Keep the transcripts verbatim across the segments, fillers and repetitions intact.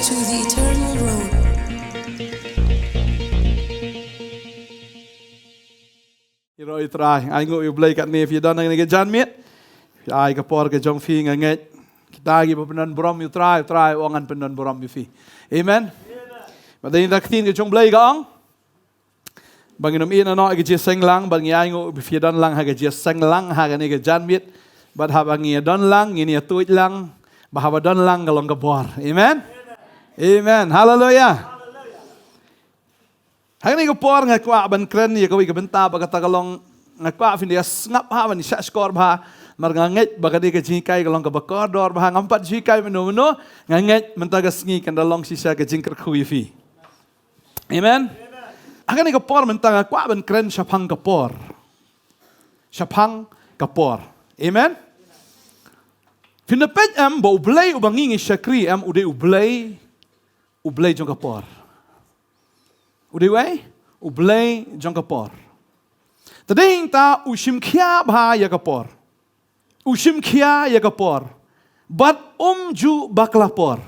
To the eternal road. Ïaroh ïa u Trai, ai nguh ïa u Blei katne phi don hangne ka janmiet. Phi ai ka por ka jong phi, nga ngeit kita kiba pyndon burom ïa u Trai, u Trai u ong ngan pyndon burom ïa phi. Amen. Bad dei na ka ktien ka jong u Blei ka ong ba ngin ym ïehnoh ïa ka jingseng lang, bad ngi ai nguh ba phi don lang ha ka jingseng lang ha kane ka janmiet. Bad haba ngi don lang, ngin ïa tuid lang ba haba don lang ka long ka bor. Amen. Amen. Haleluia. Ha kane ka por nga kwah ban kren ïa kawei ka bynta ba kata ka long, nga kwah phin da sngap ha, ban shah shkor bha. Namar nga ngeit ba kane ka jinghikai ka long kaba kordor bha, ngam pat ju hikai mynno mynno. Nga ngeit mynta ka sngi kan da long shisha ka jingkyrkhu ïa phi. Amen. Ha kane ka por mynta nga kwah ban kren shaphang ka por. Shaphang ka por. Amen. Phin da peit em ba u Blei uba ngi ngi shakri em, u dei u Blei, u Blei jong ka por. U dei uei? U Blei jong ka por. Te dei hangta u shim khia bha ïa ka por. U shim khia ïa ka por. Bad um ju bakla por.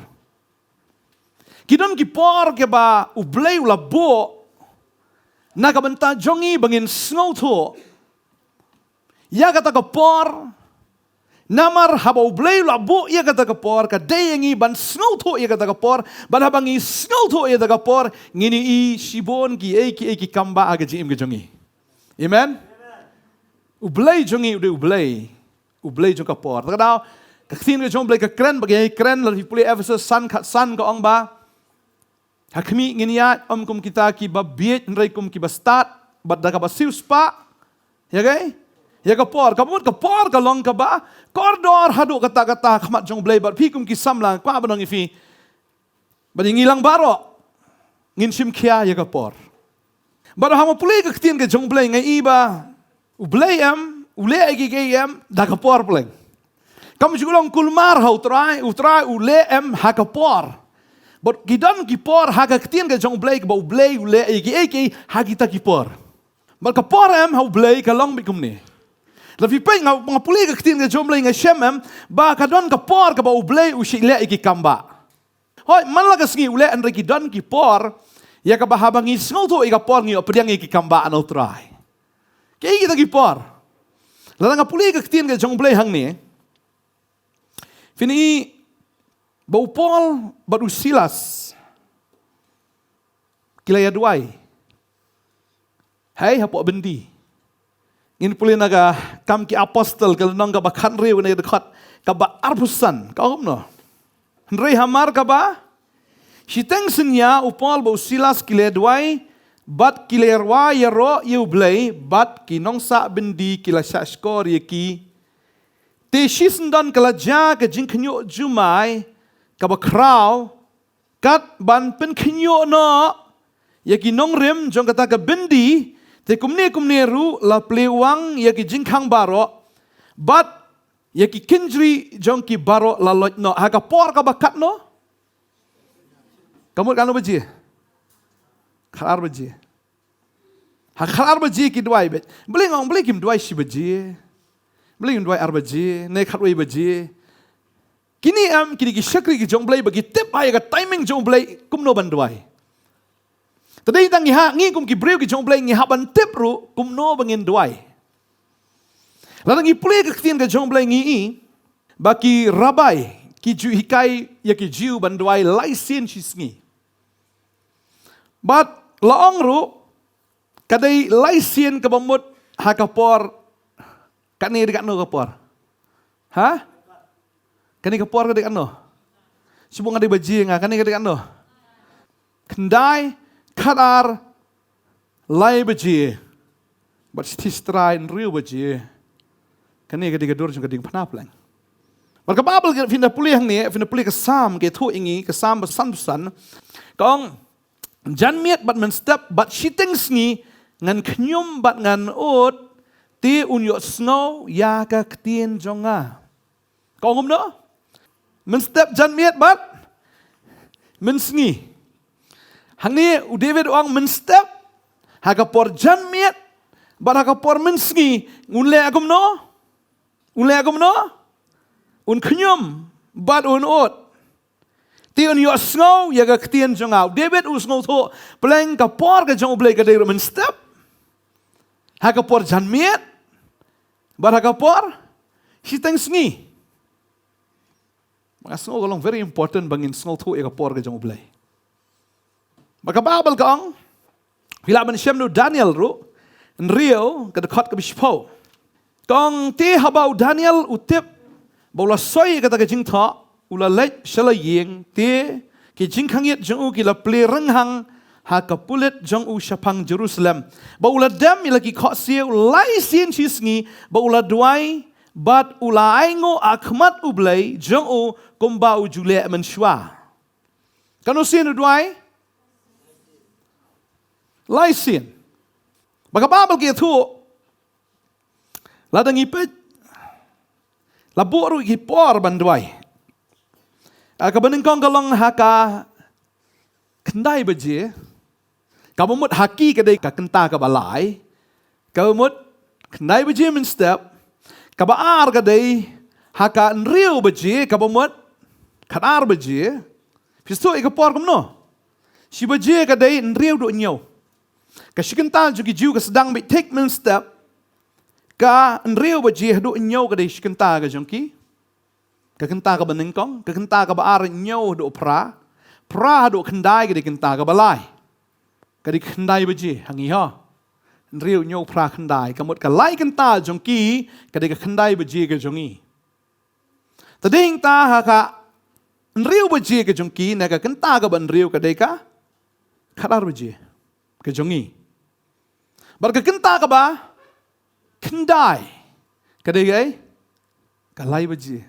Ki don ki por kiba u Blei u la buh na ka bynta jong ngi ba ngin sngewthuh ïa kata ka por. Namar haba u Blei u la buh ïa kata ka por, ka dei ïa ngi ban sngewthuh ïa kata ka por. Bad haba ngi sngewthuh ïa kata ka por, ngin ïohi shibun kiei kiei ki kam ba ha ka jingim ka jong ngi. Amen. U Blei jong ngi u dei u Blei, u Blei jong ka por. Te ka daw ka ktien ka jong u Blei ka kren, ba ka ïa kren, lada phi pule Ephesus san khatsan ka ong ba ha khmih ngin ïaid ym kum kita kiba bieit, hynrei kum kiba stad, bad da kaba siewspah ïa kaei? Ïa ka por. Ka mut ka por ka long kaba kordor haduh katta katta ha khmat jong u Blei, bad phi kum ki samla, kwah ban ong ïa phi bad ïa ngi lang baroh, ngin shim khia ïa ka por. Bad haba nga pule ka ktien ka jong u Blei nga i ba u Blei em u leh ïa kiei kiei em da ka por pleng. Kam ju long kulmar ha u Trai, u Trai u leh em ha ka por. Bad ki don ki por ha ka ktien ka jong u Blei, ba u Blei u leh ïa kiei kiei ha kita ki por. Bad ka por em ha u Blei ka long beit kumne. Lada phi peit, nga, nga pule ka ktien ka jong u Blei, nga shem em ba ka don ka por kaba u Blei u shait leh ïa ki kam ba. Hooid, man la ka sngi u leh, hynrei ki don ki por ïa kaba haba ngi sngewthuh ïa ka por, ngi ïoh pdiang ïa ki kam ba na u Trai. Kiei kita ki por? Lada nga pule ka ktien ka jong u Blei hangne, phin i ba u Paul bad u Silas ki la ïa duwai hei hapoh byndi. Ngin pule na ka Kam ki Apostol ka lynnong kaba khathynriew, na ka dkhot kaba arphew san, ka ong kumno? Hynrei hamar kaba shiteng synñia u Paul bad u Silas ki la ïa duwai bad ki la ïa rwai ïaroh ïa u Blei, bad ki nongsah byndi ki la shah shkor ïa ki. Te shisyndon ka la jia ka jingkhynñiuh jumai kaba khraw, kat ban pynkhynñiuh noh ïa ki nongrim jong kata ka byndi. Te kumne kumne ruh la plie wang ïa ki jingkhang baroh, bad ïa ki kynjri jong ki baroh la loit noh. Ha ka por kaba katno? Ka mut katno baje? Khatar baje. Ha khatar baje ki duwai beit. Balei nga ong, balei kim duwai shi baje? Balei kim duwai ar baje ne khatwei baje? Kine em, kine ki shakri ki jong u Blei ba ki tip ha ïa ka timing jong u Blei kumno ban duwai. Te dei tang ngi ha, ngi kum ki briew ki jong u Blei ngi hap ban tip ruh kumno ba ngin duwai. Lada ngi pule ka ktien ka jong u Blei ngi i ba ki rabbi ki ju hikai ïa ki Jiw ban duwai lai sien shi sngi. Bad la ong ruh ka dei lai sien kaba mut ha ka por. Kane ka dei katno ka por? Ha? Kane ka por ka dei katno? Shu buh nga dei baje nga, kane ka dei katno? Khyndai, khatar, lai baje. Bad shithi shi trai, hynriew baje. Kane ka dei ka dur jong ka diengphna pleng. Bad ka Baibl ka, phin da pule hangne, phin da pule ka Salm ka ïathuh ïa ngi, ka Salm ba sanphew san. Ka ong, janmiet bad mynstep bad shiteng sngi ngan khñium bad ngan ud, te un ïohsngew ïa ka ktien jong nga. Ka ong kumno? Mynstep, janmiet bad mynsngi. Hangne u David u ong mynstep, ha ka por janmiet bad ha ka por mynsngi, un leh kumno? Un leh kumno? Un khñium bad un ud. Te un ïohsngew ïa ka ktien jong nga. U David u sngewthuh, pleng ka por ka jong U Blei ka dei ruh mynstep, ha ka por janmiet, bad ha ka por shiteng sngi. Nga sngew ka long very important ba ngin sngewthuh ïa ka por ka jong U Blei. Bad ka Baibl ka ong, phi lah ban shem na u Daniel ruh, hynriew, ka dkhot kaba shiphew. Ka ong, te haba u Daniel u tip ba u la soi ïa kata ka jingthoh, u la leit sha la ïing, te ki jingkhangit jong u ki la plie rynghang ha ka pulit jong u shaphang Jerusalem. Bad u la dem ïa la ki khohsiew lai sien shi sngi, bad u la duwai, bad u la ainguh ha khmat U Blei jong u kumba u ju leh mynshuwa. Katno sien u duwai? Lai sien. Bad ka Baibl ka ïathuh, lada ngi peit, la buh ruh ki por ban duwai. Ah, kaba nyngkong ka long ha ka khyndai baje, kaba mut ha ki ka dei ka kynta kaba lai, kaba mut khyndai baje mynstep, kaba ar ka dei ha ka hynriew baje, kaba mut khatar baje. Phi sngewthuh ïa ka por kumno? Shi baje ka dei hynriew haduh hynñiew. Ka shi kynta jong ki Jiw ka sdang beit thik mynstep, ka hynriew baje haduh hynñiew ka dei shi kynta ka jong ki. Ka kynta kaba nyngkong, ka kynta kaba ar hynñiew haduh phra, phra haduh khyndai ka dei kynta kaba lai. Ka dei khyndai baje, ha ngi ho. Hynriew, hynñiew, phra, khyndai. Ka mut ka lai kynta jong ki, ka dei ka khyndai baje ka jong ngi. Te dei hangta ha ka hynriew baje ka jong ki, na ka kynta kaba hynriew ka dei ka khatar baje ka jong ngi. Bad ka kynta kaba khyndai ka dei ka, ka lai baje.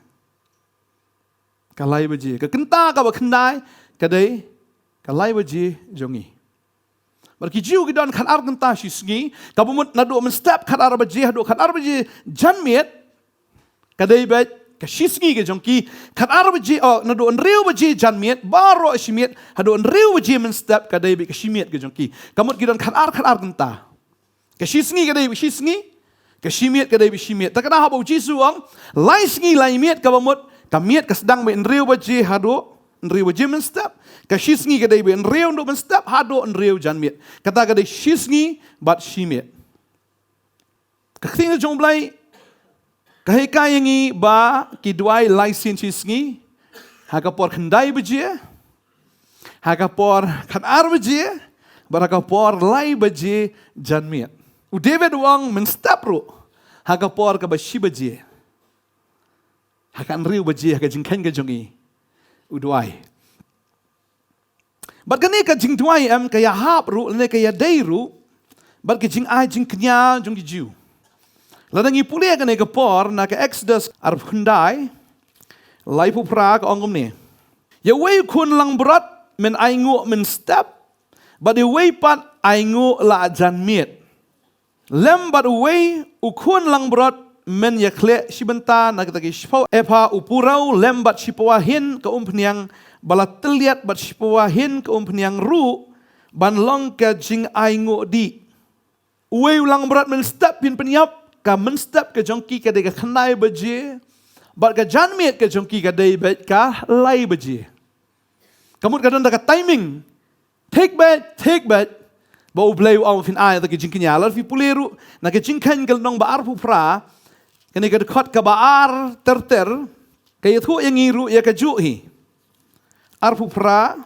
Ka lai baje. Ka kynta kaba khyndai ka dei ka lai baje jong ngi. Bad ki Jiw ki don khatar kynta shi sngi, kaba mut naduh mynstep khatar baje haduh khatar baje janmiet, ka dei beit ka shi sngi ka jong ki. Khatar baje, oh, naduh hynriew baje janmiet baroh shimiet haduh hynriew baje mynstep ka dei beit ka shimiet ka jong ki. Ka mut ki don khatar, khatar kynta. Ka shi sngi ka dei beit shi sngi, ka shimiet ka dei beit shimiet. Te kata haba u Jisu u ong, lai sngi lai miet, kaba mut ka miet ka sdang beit hynriew baje haduh hynriew baje mynstep, ka shi sngi ka dei beit hynriew haduh mynstep haduh hynriew janmiet. Kata ka dei shi sngi bad shimiet. Ka ktien ka jong U Blei ka hikai ïa ngi ba ki duwai lai sien shi sngi, ha ka por khyndai baje, ha ka por khatar baje, bad ha ka por lai baje janmiet. U David u ong mynstep ruh, ha ka por kaba shi baje, ha ka hynriew baje, ha ka jingkheiñ ka jong ngi, u duwai. Bad kane ka jingduwai em ka ïahap ruh, lane ka ïadei ruh bad ka jingai jingkñia jong ki Jiw. Lada ngi pule kane ka por na ka Exodus arphew khyndai, laiphew phra, ka ong kumne. Ïa uwei u khun langbrot men ainguh mynstep, bad ïa uwei pat ainguh la janmiet. Lem bad uwei u khun langbrot men ïakhleh shi bynta na kata ki shiphew epha u puraw, lem bad shiphew wah hin ka umphniang ba la tylliat bad shiphew wah hin ka umphniang ruh, ban long ka jingainguh dih. Uwei u langbrot mynstep, phin pynïap, ka mynstep ka jong ki ka dei ka khyndai baje, bad ka janmiet ka jong ki ka dei beit ka lai baje. Ka mut ka don da ka timing. Thik beit, thik beit. Ba U Blei u ong phin ai ïa ka jingkñia. Lada phi pule ruh na ka Jingkheiñ ka lynnong ba arphew phra, kane ka dkhot kaba ar ter ter, ka ïathuh ïa ngi ruh ïa kajuh hi. Arphew phra,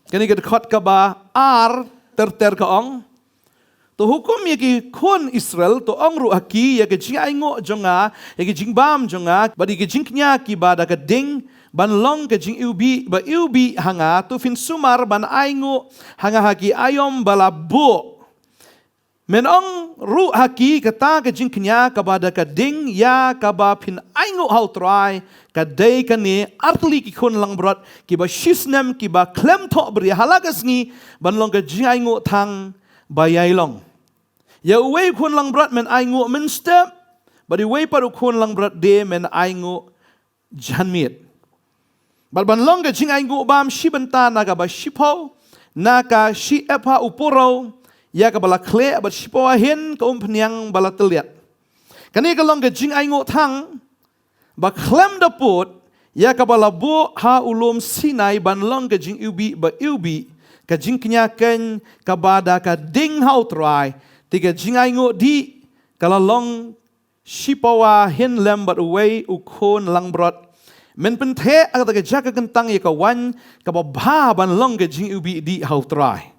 kane ka dkhot kaba ar ter ter ka ong. To hukum ïa ki khun Israel, to ong ruh ha ki, ïa ka jingainguh jong nga, ïa ka jingbam jong nga, bad ïa ka jingkñia kiba da ka ding, ban long ka jingiwbih ba iwbih ha nga, to phin sumar ban ainguh ha nga ha ki aïom ba la buh. Men ong ruh ha ki, kata ka jingkñia kaba da ka ding ïa kaba phin ainguh ha U Trai, ka dei kane: artylli ki khun langbrot kiba shisnem kiba khlem thohbria ha la ka sngi, ban long ka jingainguh thang ba ïai long. Ïa uwei u khun langbrot men ainguh mynstep, bad uwei pat u khun langbrot de men ainguh janmiet. Bad ban long ka jingainguh bam shi bynta na kaba shiphew, na ka shi epha u puraw, ïa kaba la khleh, bad shiphew wah hin ka umphniang ba la tylliat. Kane ka long ka jingainguh thang ba khlem da pud ïa kaba la buh ha u lum Sinai ban long ka jingiwbih ba iwbih, ka jingkñia keiñ kaba da ka ding ha U Trai, te ka jingainguh dih ka la long shipawa hi lem bad uwei u khun langbrot. Men pyntheh ha kata ka jaka kyntang ïa ka waiñ kaba bha ban long ka jingiwbih dih ha U Trai.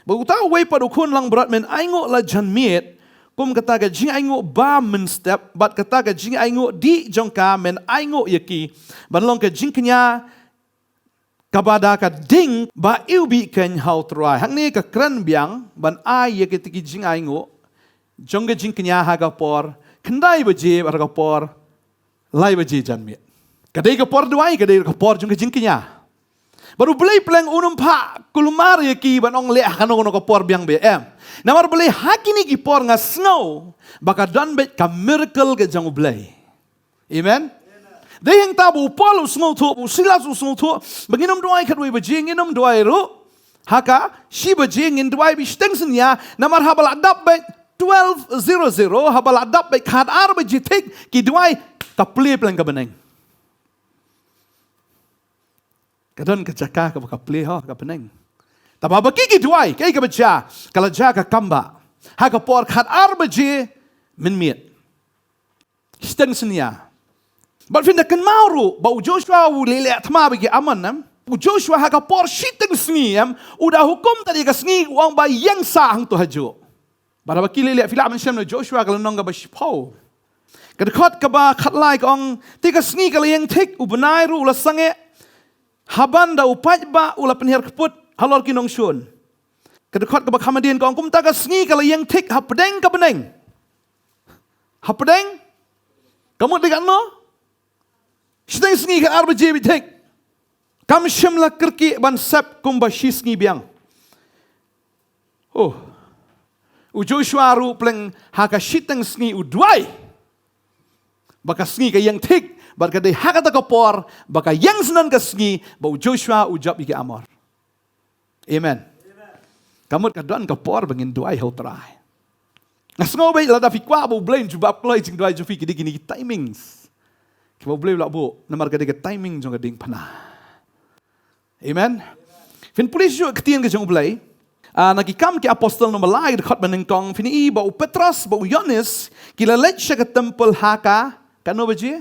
Bad uta uwei pat u khun langbrot men ainguh la janmiet kum kata ka jingainguh ba mynstep, bad kata ka jingainguh dih jong ka men ainguh ïa ki ban long ka jingkñia kaba da ka ding ba iwbih keiñ ha U Trai. Hangne ka kren biang ban ai ïa kita ki jingainguh jong ka jingkñia ha ka por khyndai baje bad ha ka por lai baje janmiet. Ka dei ka por duwai, ka dei ka por jong ka jingkñia. Bad U Blei pleng um phah kulmar ïa ki ban ong leh ha kano kano ka por biang bha, em. Namar balei ha kine ki por nga sngew ba ka don beit ka miracle ka jong U Blei. Amen. Dei hangta ba u Paul u sngewthuh, u Silas u sngewthuh ba ngin ym duwai khatwei baje, ngin ym duwai ruh ha ka shi baje, ngin duwai beit shiteng synñia, namar haba la dap beit twelve zero zero, haba la dap beit khatar baje thik, ki duwai ka plie pleng ka bneng. Ka don ka jaka kaba ka plie ha ka bneng. Tangba ba ki ki duwai, kaei kaba jia, ka la jia ka kambah ha ka por khatar baje mynmiet. Shiteng synñia. Bad phin da kynmaw ruh ba u Joshua u leh leh thma bad ki Amor, em. U Joshua ha ka por shiteng sngi, em, u da hukum tad ïa ka sngi, u ong ba ïeng sah hangto hajuh. Bad haba ki leh leh, phi lah ban shem na Joshua ka lynnong kaba shiphew, ka dkhot kaba khatlai, ka ong, te ka sngi ka la ïeng thik, u bnai ruh u la sangeh, haba da u paidbah u la pynhiar kput halor ki nongshun. Ka dkhot kaba kham hadien ka ong, kumta ka sngi ka la ïeng thik hapdeng ka bneng. Hapdeng? Ka mut dei katno? Shiteng sngi khatar baje beit thik. Kam shym la kyrkieh ban sep kumba shi sngi biang. Oh. U Joshua ruh pleng ha ka shiteng sngi u duwai ba ka sngi ka ïeng thik, bad ka dei ha kata ka por ba ka ïeng syndon ka sngi ba u Joshua u jop ïa ki Amor. Amen. Ka mut ka don ka por ba ngin duwai ha U Trai. Nga sngew beit lada phi kwah ba U Blei un jubab kloi jingduwai jong phi, ki dei kine ki timings kiba U Blei u la buh, namar ka dei ka timing jong ka diengphna. Amen. Phin pule shuh ka ktien ka jong U Blei. Ah, na Ki Kam ki Apostol lynnong ba lai, dkhot ba nyngkong, phin i ba u Petros bad u Ïoannis ki la leit sha ka templ ha ka, katno baje?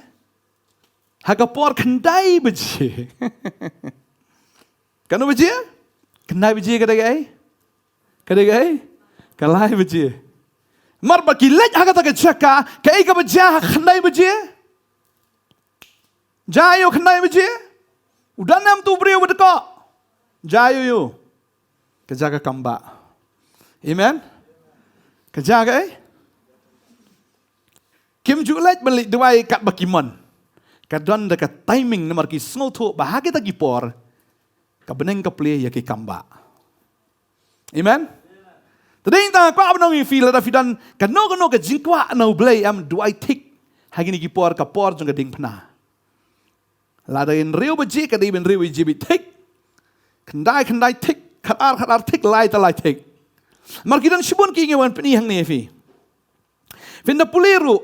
Ha ka por khyndai baje. Katno baje? Khyndai baje ka dei kaei? Ka dei kaei? Ka lai baje. Namar ba ki leit ha kata ka jaka, kaei kaba jia ha khyndai baje? Jia aïu khyndai baje? U don em uto u briew ba dkoh? Jia aïu? Ka jia ka kambah. Amen. Ka jia kaei? Kim ju leit ban leit duwai katba ki mon. Ka don da ka timing, namar ki sngewthuh ba ha kita ki por ka bneng ka plie ïa ki kambah. Amen. Te dei tang kwah ban ong ïa phi, lada phi don kano kano ka jingkwah na U Blei, em, duwai thik ha kine ki por, ka por jong ka diengphna. Lada hynriew baje, ka dei hynriew baje beit thik. Khyndai khyndai thik, khatar khatar thik, lai te lai thik. Namar ki don shibun ki, ngi wan pyni hangne ïa phi. Phin da pule ruh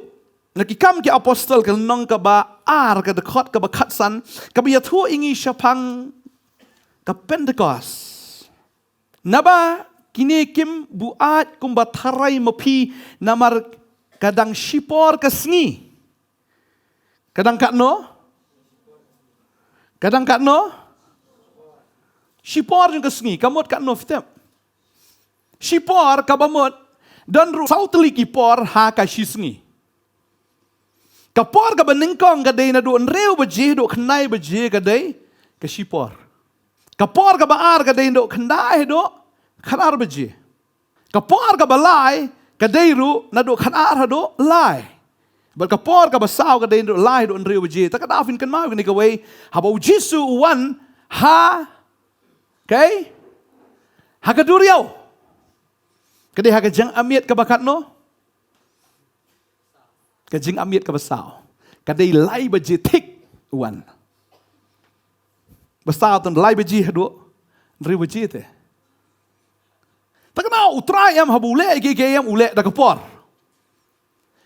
na Ki Kam ki Apostol ka lynnong kaba ar, ka dkhot kaba khatsan, kaba ïathuh ïa ngi shaphang ka Pentekost. Naba kine kim buaid kumba tharai ma phi, namar ka dang shipor ka sngi. Ka dang katno? Ka dang katno? Shipor jong ka sngi, ka mut katno, phi tip? Shipor kaba mut don ruh saw tylli ki por ha ka shi sngi. Ka por kaba nyngkong ka dei naduh hynriew baje haduh khyndai baje, ka dei ka shipor. Ka por kaba ar ka dei naduh khyndai haduh khatar baje. Ka por kaba lai ka dei ruh naduh khatar haduh lai. Bad ka por kaba saw ka dei naduh lai haduh hynriew baje. Te ka daw phin kynmaw ïa kane kawei, haba U Jisu u wan ha, kaei? Ha ka duriaw. Ka dei ha ka jingamiet kaba katno? Ka jingamiet kaba saw. Ka dei lai baje thik u wan. Ba saw tang lai baje haduh hynriew baje te. Te kane U Trai em, haba u leh kiei kiei em, u leh da ka por.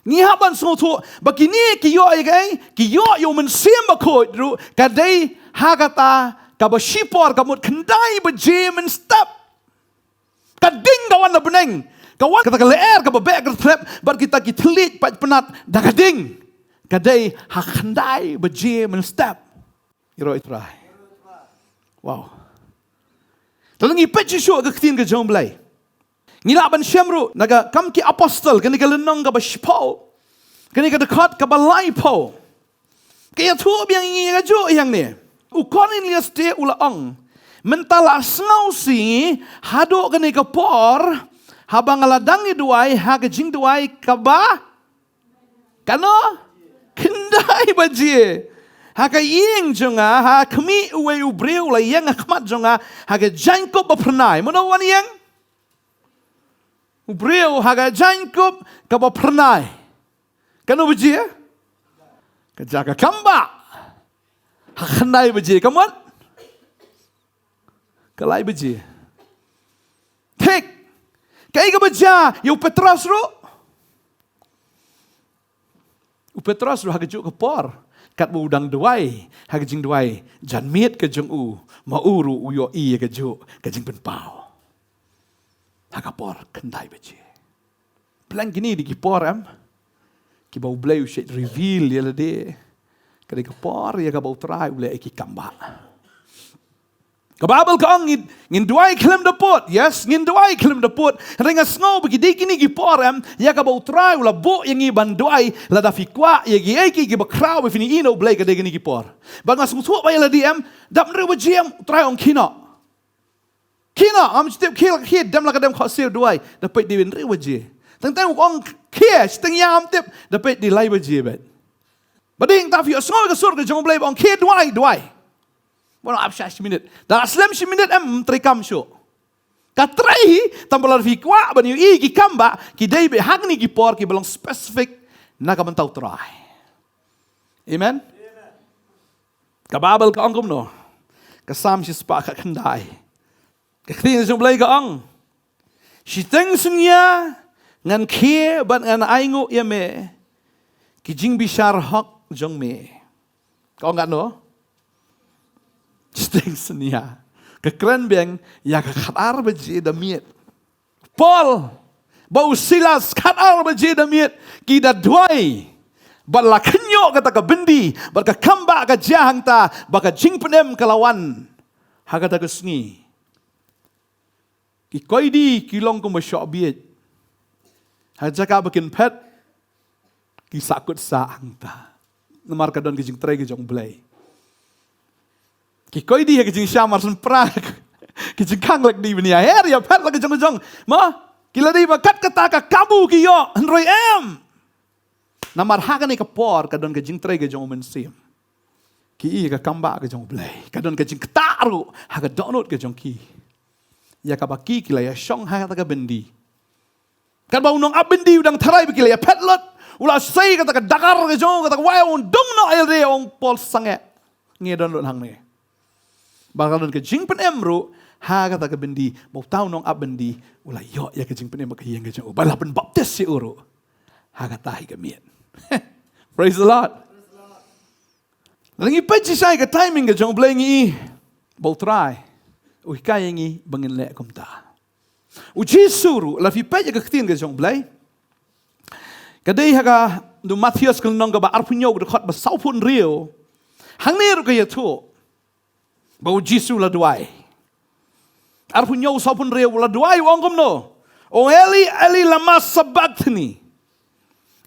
Ngi hap ban sngewthuh ba kine ki ïoh ïa kaei, ki ïoh ïa u Mynsiem Bakhuid ruh, ka dei ha kata kaba shipor, ka mut khyndai baje mynstep. Ka ding ka wan na bneng, ka wan kata ka lyer kaba beh ka trep bad kita ki thylliej paid pynat da ka ding. Ka dei ha khyndai baje mynstep. Ïaroh ïa u Trai. Wow. Te lada ngi peit shuh shuh ka ktien ka jong u Blei, ngi lah ban shem ruh na ka Kam ki Apostol, kane ka lynnong kaba shiphew, kane ka dkhot kaba laiphew. Ka ïathuh biang ïa ngi kajuh ïa hangne. U Cornelius te u la ong, mynta la sngewsih ngi haduh kane ka por, haba nga la dang ïa duwai ha ka jingduwai kaba, kano? Khyndai baje. Ha ka ïing jong nga, ha khmih uwei u briew la ïeng ha khmat jong nga ha ka jaiñkup ba phyrnai. Mano wan ïeng? U briew ha ka jaiñkup kaba phyrnai. Kano baje? Ka jia ka kambah. Ha khyndai baje, ka mut ka lai baje. Thik. Kaei kaba jia ïa u Petros ruh? U Petros ruh ha kajuh ka por, katba u dang duwai, ha ka jingduwai janmiet ka jong u, ma u ruh u ïohi ïa kajuh ka jingpynpaw. Ha ka por khyndai baje. Pleng kine dei ki por, em, kiba u Blei u shait reveal ïa lade. Ka dei ka por ïa kaba u Trai u leh ïa ki kambah. Ka Baibl ka ong ngin, ngin duwai khlem da pud. Yes, ngin duwai khlem da pud. Hynrei nga sngew ba ki dei kine ki por, em, ïa kaba u Trai u la buh ïa ngi ban duwai lada phi kwah ïa kiei kiei kiba khraw ba phin ïohi na u Blei, ka dei kine ki por. Bad nga sngewthuh ba ïa lade, em, dap hynriew baje, em, u Trai ong khie noh. Khie noh, ngam shu tip khie la khie, dem la ka dem, khohsiew duwai. Da peit dei hynriew baje. Teng teng u ong khie, shiteng ïa ngam tip, da peit dei lai baje beit. Ba dei hangta phi ïohsngew ïa ka sur ka jong u Blei ba ong khie duwai, duwai. Ba ong ap sha shi minit. Da la slem shi minit, em, treikam shuh. Ka trei hi, tang ba lada phi kwah ban ïohi ki kambah, ki dei beit ha kine ki por kiba long specific na ka bynta u Trai. Amen. Ka Baibl ka ong kumno? Ka Salm shispah khatkhyndai. Ka ktien jong u Blei ka ong, shiteng synñia ngan khie bad ngan ainguh ïa me ki jingbishar hok jong me. Ka ong katno? Shiteng synñia. Ka kren biang ïa ka khatar baje da miet. Paul bad u Silas khatar baje da miet ki da duwai. Bad la khynñiuh kata ka byndi, bad ka kambah ka jia hangta, bad ka jingpynim ka la wan ha kata ka sngi. Ki koidi ki long kumba shoh bieit. Ha jaka ba kin phet, ki sahkut sah hangta. Namar ka don ka jingtrei ka jong u Blei. Ki koidi ha ka jingsha mar shen pra, ki jingkhang lak di bniah, her ïa phet la ka jong ka jong. Ma, ki la dei ba kat kata ka kabu ki ïoh, hynrei em. Namar ha kane ka por ka don ka jingtrei ka jong u Mynsiem. Ki ïohi ka kambah ka jong u Blei. Ka don ka jingktah ruh ha ka dohnud ka jong ki. Ïa kaba ki, ki la ïa shong ha kata ka byndi. Katba u nongap byndi u dang tharai ba ki la ïa phet lut, u la sei kata ka dakar ka jong u, kata ka wai, u dung noh ïa lade, ong Paul sangeh. Ngi don lut hangne. Ba ka don ka jingpynim ruh ha kata ka byndi, ba uta u nongap byndi u la ïoh ïa ka jingpynim ha ka ïing ka jong u. Ba la pynbaptis ïa u ruh ha kata hi ka miet. Praise the Lord. Lada ngi peit shisha ïa ka timing ka jong u Blei, ngi i ba u Trai u hikai ïa ngi ba ngin leh kumta. U Jisu ruh, lada phi peit ïa ka ktien ka jong u Blei, ka dei ha ka, u Mathaios ka lynnong kaba arphew hynñiew, ka dkhot ba sawphew hynriew. Hangne ruh ka ïathuh ba u Jisu u la duwai. Arphew hynñiew, sawphew hynriew, u la duwai, u ong kumno? "O Eli, Eli, lama sabakthani?"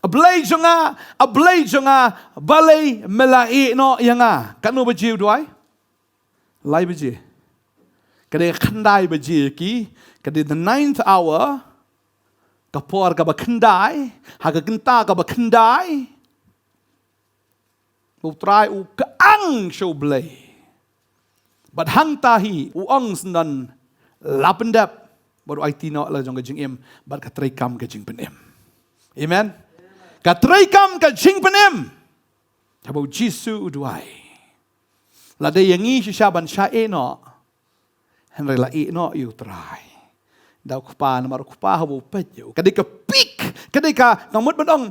"A Blei jong nga, a Blei jong nga, balei me la ïehnoh ïa nga?" Katno baje u duwai? Lai baje. Ka dei khyndai baje ki, ka dei the ninth hour, ka por kaba khyndai, ha ka kynta kaba khyndai. U Trai u kyang sha u Blei. Bad hangta hi u ong syndon, la pyndep, bad u aiti noh la jong ka jingim, bad ka treikam ka jingpynim. Amen. Ka treikam ka jingpynim. Haba u Jisu u duwai. Lada ïa ngi shisha ban shah ïehnoh, hynrei la ïehnoh ïa u Trai da u Kpa, namar u Kpa haba u peit ïa u, ka dei ka peak, ka dei ka, nga mut ban ong,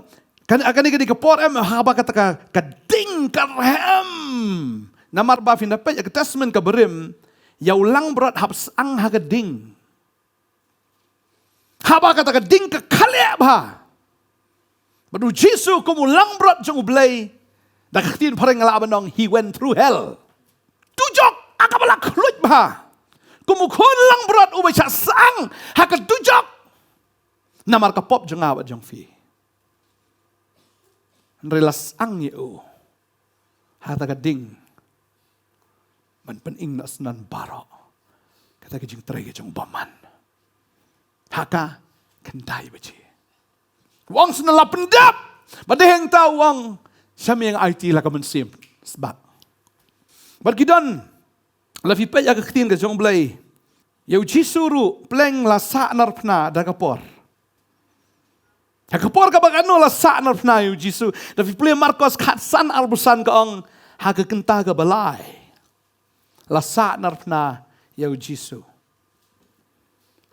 Kan, kane ka dei ka por em, haba kata ka, ka ding ka rhem. Namar ba phin da peit ïa ka Testament ka barim, ïa u langbrot hap syang ha ka ding. Haba kata ka ding ka khlieh bha. Bad u Jisu kum u langbrot jong U Blei, da ka ktien phareng nga lah ban ong, he went through hell. Dujok, ha kaba la khluit bha. Kum u khun langbrot uba shah syang ha ka dujok. Namar ka pop jong nga bad jong phi. Hynrei la syang ïa u ha kata ka ding ban pyning na snan baroh kata ka jingtrei ka jong u bymman. Ha ka khyndai baje. U ong snan la pyndep. Bad dei hangta u ong, sha me nga aiti la ka mynsiem sbak. Bad ki don, la phi peit ïa ka ktien ka jong U Blei, ïa u Jisu ruh pleng la sah narphna da ka por. Ha ka por kaba katno la sah narphna ïa u Jisu? Da phi pule Markos khatsan arphew san ka ong, ha ka kynta kaba lai la sah narphna ïa u Jisu.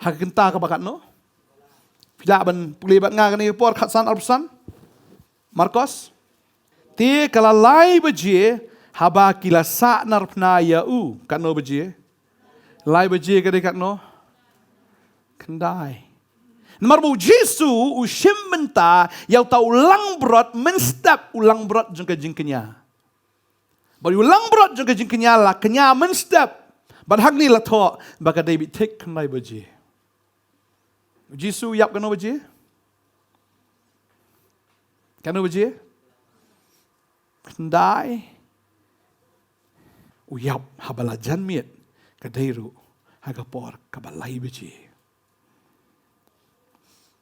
Ha ka kynta kaba katno? Phi lah ban pule bad nga kane ka por khatsan arphew san? Markos. Te ka la lai baje haba ki la sah narphna ïa u. Katno baje? Lai baje ka dei katno? Khyndai. Namar ba u Jisu u shim bynta ïa uta u langbrot mynstep, u langbrot jong ka jingkñia. Bad u langbrot jong ka jingkñia la kñia mynstep. Bad hangne la thoh ba ka dei beit thik khyndai baje. U Jisu u ïap katno baje? Katno baje? Khyndai. U ïap haba la janmiet, ka dei ruh ha ka por kaba lai baje.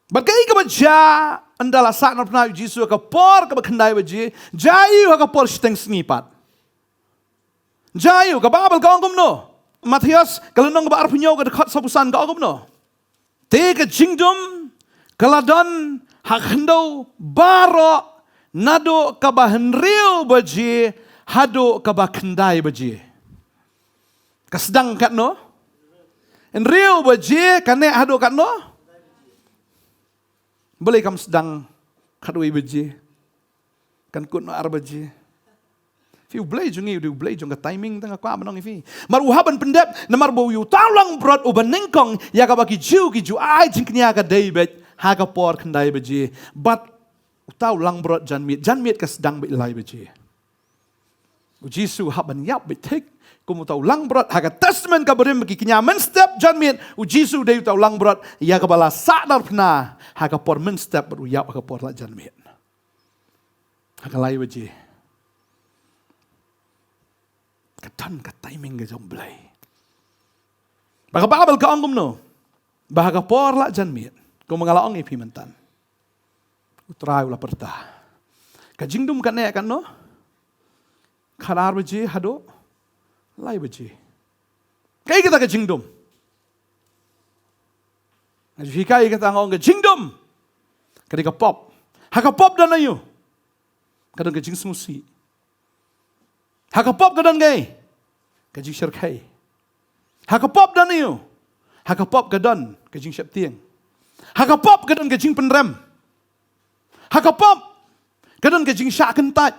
Bad kaei kaba jia ynda la sah narphna ïa u Jisu ha ka por kaba khyndai baje? Jia ïa u ha ka por shiteng sngi pat. Jia ïa u, ka Baibl ka ong kumno? Mathaios ka lynnong kaba arphew hynñiew ka dkhot sawphew san ka ong kumno? Te ka jingdum ka la don ha khyndew baroh naduh kaba hynriew baje haduh kaba khyndai baje. Ka sdang katno? Hynriew baje, ka neh haduh katno? Balei kam sdang khatwei baje? Kan kut noh ar baje. Phi, U Blei jong ngi u dei U Blei jong ka timing, tang nga kwah ban ong ïa phi. Namar u hap ban pyndep, namar ba u ïa uta u langbrot uba nyngkong ïa kaba ki Jiw ki ju ai jingkñia ka dei beit ha ka por khyndai baje. Bad uta u langbrot janmiet, janmiet ka sdang beit lai baje. U Jisu u hap ban ïap beit thik kum uta u langbrot ha ka Testament ka barim ba ki kñia mynstep janmiet. U Jisu u dei uta u langbrot ïa kaba la sah narphna ha ka por mynstep bad u ïap ha ka por la janmiet. Ha ka lai baje. Ka don ka timing ka jong U Blei. Ba ka Baibl ka ong kumno? Ba ha ka por la janmiet, kumba nga la ong ïa phi mynta, U Trai u la pyrta, ka jingdum ka neh katno? Khatar baje haduh lai baje. Kaei kata ka jingdum? Nga ju hikai kata, nga ong ka jingdum ka dei ka pop. Ha ka pop don aïu? Ka don ka jingsngewsih. Ha ka pop ka don kaei? Ka jingshyrkhei. Ha ka pop don aïu? Ha ka pop ka don ka jingsheptieng. Ha ka pop ka don ka jingpynrem. Ha ka pop ka don ka jingshah kyntait.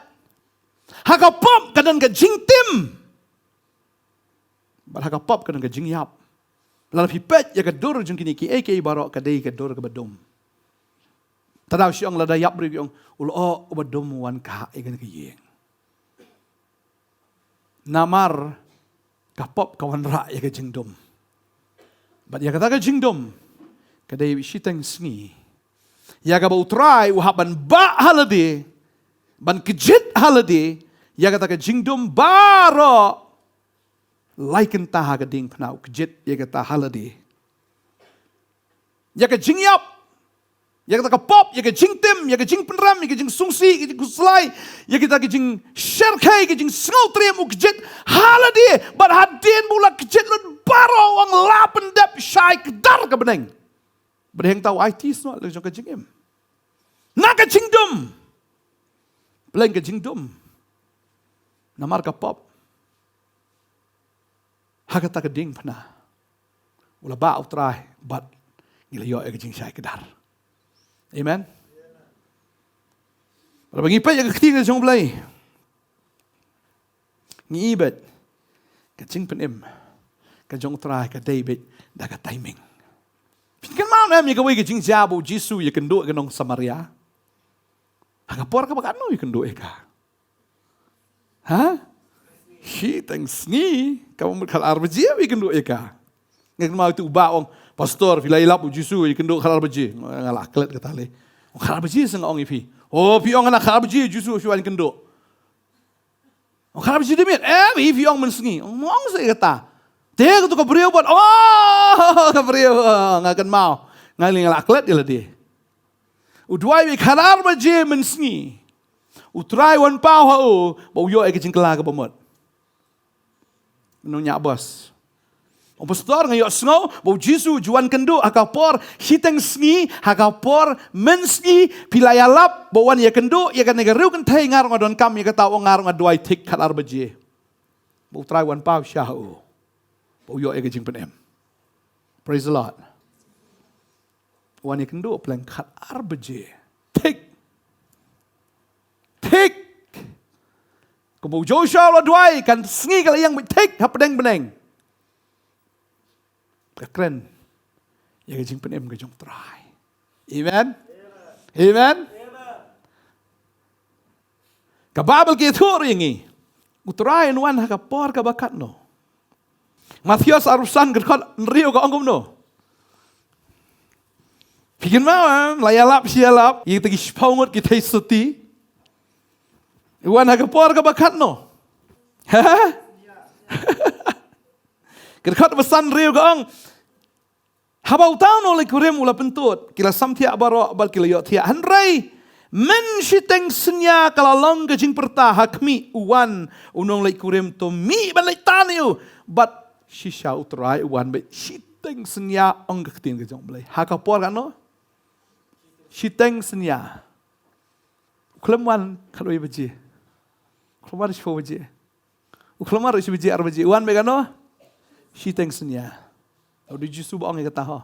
Ha ka pop ka don ka jingtim. Bad ha ka pop ka don ka jingïap. Lada phi peit ïa ka dur jong kine kiei kiei baroh, ka dei ka dur kaba dum. Te da u shu ong, lada ïap briew ki ong, u lyoh uba dum u wan kah ïa kane ka ïing. Namar ka pop ka wanrah ïa ka jingdum. Bad ïa kata ka jingdum ka dei shiteng sngi ïa kaba U Trai u hap ban bah ha lade, ban kjit ha lade ïa kata ka jingdum baroh. Lai kynta ha ka diengphna u kjit ïa kata ha lade. Ïa ka jingïap, ïa kata ka pop, ïa ka jingtim, ïa ka jingpynrem, ïa ka jingsngewsih, ïa ka jingkhuslai, ïa kata ka jingshyrkhei, ka jingsngewtriem, u kjit ha lade. Bad hadien ba u la kjit lut baroh, u ong la pyndep shai kdar ka bneng. Bad hangta u aiti snoh la jong ka jingim na ka jingdum. Pleng ka jingdum namar ka pop. Ha kata ka diengphna u la bah U Trai bad ngi la ïoh ïa ka jingshai kdar. Amen. Lada ngi peit ïa ka ktien ka jong U Blei, ngi i beit ka jingpynim ka jong U Trai ka dei beit da ka timing. Phi kynmaw ne em ïa kawei ka jingjia ba U Jisu u ïakynduh ïa ka nong Samaria? Ha ka por kaba katno u ïakynduh ïa ka? Ha? Shiteng sngi, kaba mut khatar baje u ïakynduh ïa ka. Nga kynmaw ïa utu u bah u ong, "Pastor, phi la ïalap U Jisu u ïakynduh khatar baje." Nga la klet kata lei. "Ong khatar baje seh nga ong ïa phi." "Oh, phi ong hana khatar baje U Jisu u shu wan kynduh." "Ong khatar baje de miet." "Eh, phi, phi ong mynsngi." "Ong, ong seh kata." "Te katu ka briew pat." "Oh, ka briew." Oh, nga kynmaw. Nga lei nga la klet ïa lade. U duwai beit khatar baje mynsngi. U Trai u wan paw ha u ba u ïoh ïa ka jingkylla kaba mut. Mynno ñiah bos? "Ong pastor, nga ïohsngew ba U Jisu u ju wan kynduh ha ka por shiteng sngi, ha ka por mynsngi. Phi la ïalap ba u wan ïakynduh ïa kane ka riew kynthei, nga ruh nga donkam ïa kata." "Oh, nga ruh nga duwai thik khatar baje ba U Trai u wan paw sha u ba u ïoh ïa ka jingpynim." Praise the Lord. U wan ïakynduh pleng khatar baje. Thik. Thik. Kumba u Joshua u la duwai, ka sngi ka la ïeng beit thik hapdeng bneng. Ka kren ïa ka jingpynim ka jong U Trai. Amen. Amen. Ka Baibl ka ïathuh ruh ïa ngi, U Trai un wan ha ka por kaba katno. Mathaios arphew san, ka dkhot hynriew ka ong kumno? Phi kynmaw, em? La ïalap shi ïalap ïa kita ki shiphew ngut ki theisotti. U wan ha ka por kaba katno? Ha? Ka dkhot ba san hynriew ka ong, haba uta u nongleit kurim u la pyntud, ki la samthiah baroh bad ki la ïohthiah. Hynrei mynshiteng synñia ka la long ka jingpyrta ha khmih, u wan u nongleit kurim, to mih ban leit tan ïa u. Bad shisha U Trai u wan beit shiteng synñia, ong ka ktien ka jong U Blei. Ha ka por katno? Shiteng synñia. U khlem wan khatwei baje. U khlem wan shiphew baje. U khlem wan ruh shi baje, ar baje. U wan beit katno? Shiteng synñia. U dei U Jisu ba ong ïa kata ho.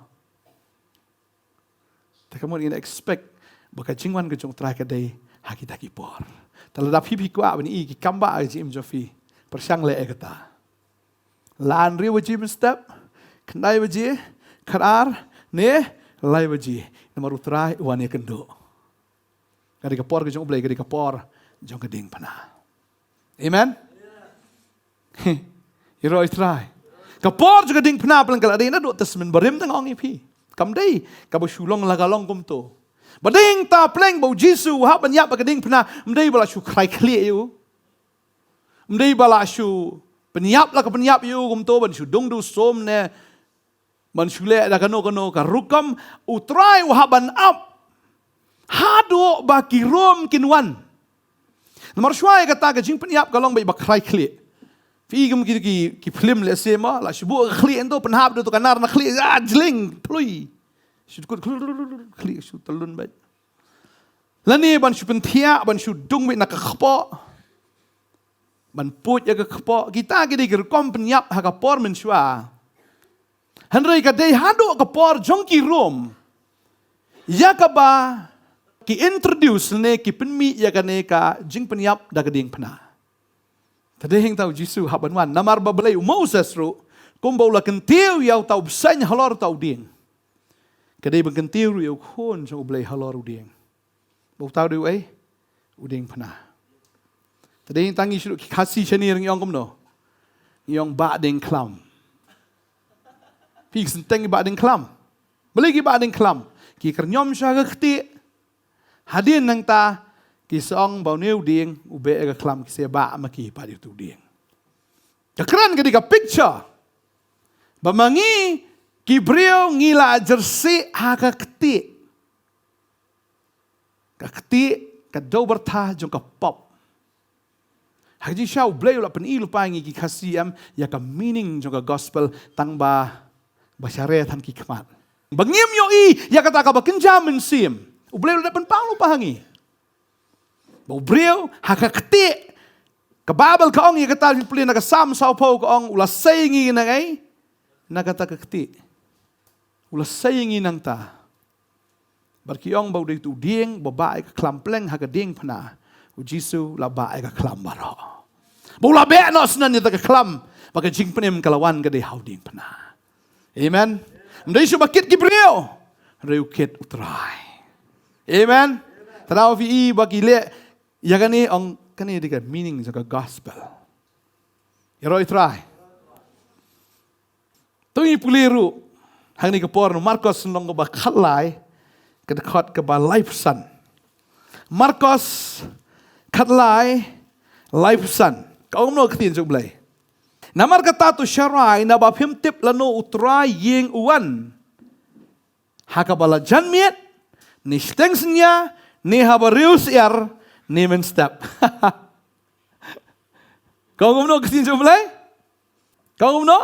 Te ka mut ngin expect ba ka jingwan ka jong U Trai ka dei ha kita ki por. Te lada phi phi kwah ban i ki kam ba ka jingim jong phi, pyrshang leh ïa kata. Lada hynriew baje mynstep, khyndai baje, khatar, ne lai baje. Namar U Trai u wan ïakynduh. Ka dei ka por ka jong U Blei, ka dei ka por jong ka diengphna. Amen. Ïaroh ïa U Trai. Ka por jong ka diengphna pleng ka la dei naduh Testament Barim, te nga ong ïa phi. Kam dei kaba shu long la ka long kumto. Ba dei hangta pleng ba U Jisu u hap ban ïap ha ka diengphna, ym dei ba la shu krai khlieh ïa u. Ym dei ba la shu pynïap la ka pynïap ïa u kumto, ban shu dung da u sum ne ban shu leh da kano kano ka rukom. U Trai u hap ban ap haduh ba ki Rom kin wan. Namar shuwa ïa kata ka jingpynïap ka long beit ba krai khlieh. Phi i kum ki, ki, ki film lehse mo, la shu buh ka khlieh hangto, pynhap da uto ka nar na khlieh, ah, jling, plui. Shu dkut khlieh, shu tyllun beit. Lane ban shu pynthiah, ban shu dung beit na ka kpoh. Ban puid ïa ka kpoh. Kita ki dei ki rukom pynïap ha ka por mynshuwa. Hynrei ka dei haduh ka por jong ki Rom ïa kaba ki introduce ne ki pynmih ïa kane ka jingpynïap da ka diengphna. Te dei hangta U Jisu u hap ban wan. Namar ba balei? U Moses ruh, kumba u la kyntiew ïa uta u bseiñ halor uta u dieng, ka dei ban kyntiew ruh ïa u Khun jong U Blei halor u dieng. Ba uta u dei uei? U diengphna. Te dei hangta ngi shu, ki Khasi shane ngi ong kumno? Ngi ong bah dieng khlam. Phi sngewthuh ïa bah dieng khlam? Balei ki bah dieng khlam? Ki kyrñiom sha ka ktieh. Hadien nangta ki sa ong ba une u dieng u beh ïa ka khlam, ki sa bah ma ki pat ïa utu u dieng. Ka kren ka dei ka picture ba ma ngi ki briew ngi la jyrsieh ha ka ktieh. Ka ktieh ka dewbyrtha jong ka pop. Ha ka jingshisha U Blei u la pyni lypa ïa ngi ki Khasi em ïa ka meaning jong ka gospel tang ba, ba share than ki khmat. Ba ngim ïohi ïa kata kaba kynja mynsiem. U Blei u la dep pynpaw lypa ha ngi ba u briew ha ka ktieh. Ka Baibl ka ong ïa kata, phi pule na ka Salm sawphew ka ong u la sei ïa ngi na ngai, na kata ka ktieh. U la sei ïa ngi nangta. Bad ki ong ba u dei utu u dieng ba bah ïa ka khlam pleng ha ka diengphna. U Jisu u la bah ïa ka khlam baroh. Ba u la beh noh shen ïa ka khlam, ba ka jingpynim ka la wan ka dei ha u diengphna. Amen. Ym dei shuh ba kit ki briew, hynrei u kit U Trai. Amen. Te lada phi i ba ki leh ïa kane, ong kane dei ka meaning jong ka gospel. Ïaroh ïa U Trai. To ngin pule ruh ha kane ka por na Markos lynnong kaba khatlai, ka dkhot kaba laiphew san. Markos khatlai, laiphew san. Ka ong kumno ka ktien jong U Blei? Namar kata to sharai, naba phim tip lano U Trai ïing u wan. Ha kaba la jan miet, ne shiteng synñia, ne haba riew syiar, ne mynstep. Ka ong kumno ka ktien jong U Blei? Ka ong kumno?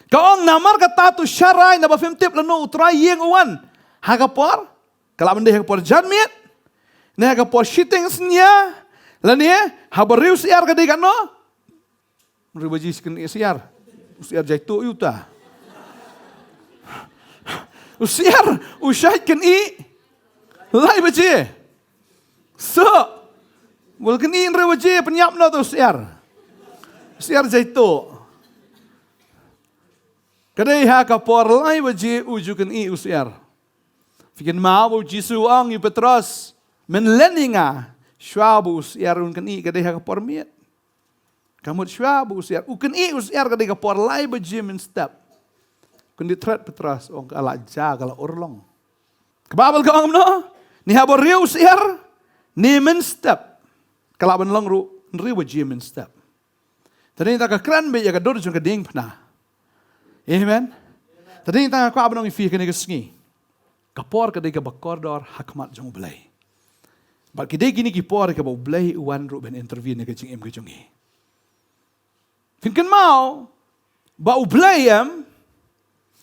Ka ong, namar kata to sharai, naba phim tip lano U Trai ïing u wan. Ha ka por, ka lah ban dei ha ka por jan miet, ne ha ka por shiteng synñia, lane haba riew syiar, ka dei katno? Hynriew baje shi kynih syiar. U syiar jaituh ïa uta. U syiar u shait kynih lai baje. So, bun kynih hynriew baje, pynïap noh uta u syiar. U syiar jaituh. Ka dei ha ka por lai baje u ju kynih u syiar. Phi kynmaw ba U Jisu u ong ïa u Petros, men len ïa nga shuwa ba u syiar un kynih, ka dei ha ka por miet. Ka mut shuwa ba u syiar, u kynih u syiar, ka dei ka por lai baje mynstep. Kyndit thret Petros, ong ka la jia, ka la urlong. Ka Baibl ka ong kumno? Ne haba riew syiar, ne mynstep. Ka lah ban long ruh hynriew baje mynstep. Te nangta ka kren beit ïa ka dur jong ka diengphna. Amen. Te nangta nga kwah ban ong ïa phi kane ka sngi, ka por ka dei kaba kordor ha khmat jong U Blei. Bad ki dei kine ki por kaba U Blei u wan ruh ban intervene ha ka jingim ka jong ngi. Phin kynmaw ba U Blei em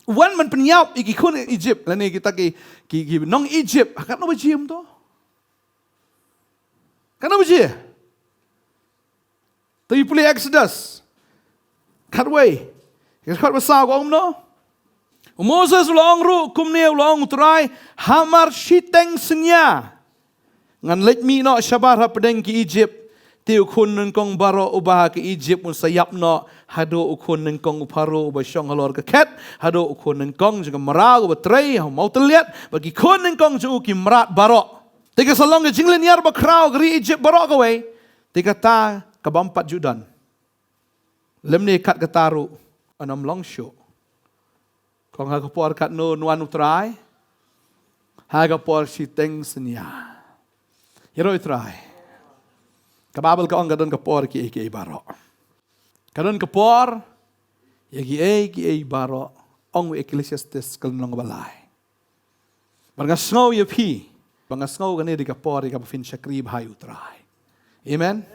u wan ban pynïap ïa ki khun Egypt, lane kita ki, ki, ki nong Egypt. Ha katno baje em to? Katno baje? To ïa pule Exodus khatwei, ka dkhot ba saw, ka ong kumno? U Moses u la ong ruh kumne, u la ong, U Trai, hamar shiteng synñia ngan leit mih noh shabar hapdeng ki Egypt. Te u khun nyngkong baroh uba ha ki Egypt un sa ïap noh, haduh u khun nyngkong u Pharaoh uba shong halor ka khet, haduh u khun nyngkong jong ka mraw uba trei ha u mawtylliat, bad ki khun nyngkong jong u ki mrad baroh. Te ka sa long ka jinglynñiar bakhraw ha ka ri Egypt baroh kawei. Te kata ka bym pat ju don. Lymne kat kata ruh yn ym long shuh. Ka ong ha ka por katno un wan U Trai? Ha ka por shiteng synñia. Ïaroh ïa U Trai. Ka Baibl ka ong ka don ka por kiei kiei baroh. Ka don ka por ïa kiei kiei baroh. Ong u Ecclesiastes ka lynnong ba lai. Bad nga sngew ïa phi, bad nga sngew kane dei ka por ïa kaba phin shakri bha ïa U Trai. Amen.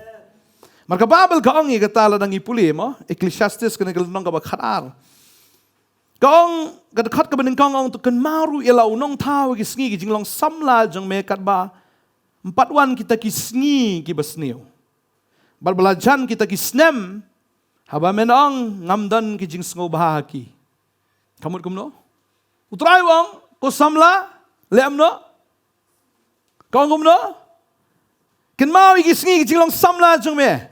Mar ka Baibl ka ong ïa kata, lada ngi pule mo, Ecclesiastes kane ka lynnong kaba khatar. Ka ong, ka dkhot kaba nyngkong ong, to kynmaw ruh ïa la u nongthaw ha ki sngi ki jinglong samla jong me, katba ym pat wan kita ki sngi kiba sniew. Bad ba la jan kita ki snem, haba men ong ngam don ki jingsngewbha ha ki. Ka mut kumno? U Trai u ong, ko samla, leh kumno? Ka ong kumno? Kynmaw ïa ki sngi ki jinglong samla jong me.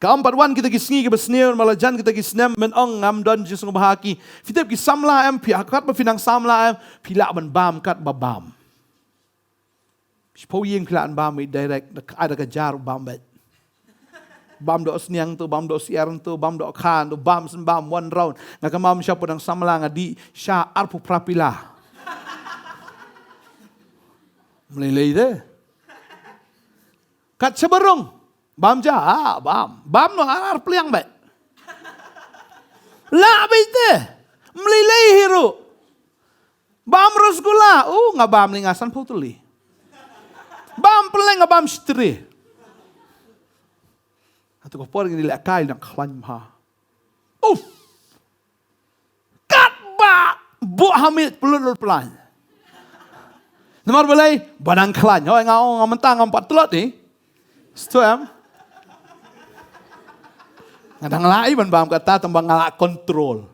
Ka ym pat wan kita ki sngi kiba sniew, ba la jan kita ki snem, men ong ngam don jingsngewbha ha ki. Phi tip ki samla em, phi, ha katba phi nang samla em, phi lah ban bam katba bam. Shiphew ïing phi lah ban bam direct, da ka, da ka jar bam beit. Bam doh sniang to, bam doh syiar to, bam doh kha to, bam shen bam one round. Nga kynmaw sha pdeng samla nga dih sha arphew phra pila. Ym lei lei te. Kat sha barung. Bam ja, ah, bam. Bam noh ar ar pliang beit. Lah beit te. Ym lei lei hi ruh. Bam rasgulla, uh, nga bam lei nga sanphew tylli. Bam pylleng nga bam shitri. Hato ka por ngin ïalehkai nang khlaiñ bha. Uf. Katba buh ha miet pynlut lut pynlaiñ. Namar balei? Ba nang khlaiñ. Hooid nga ong nga mynta ngam pat tlot hi. Sdang em. Nga dang lah hi ban bam kata tang ba nga lah control.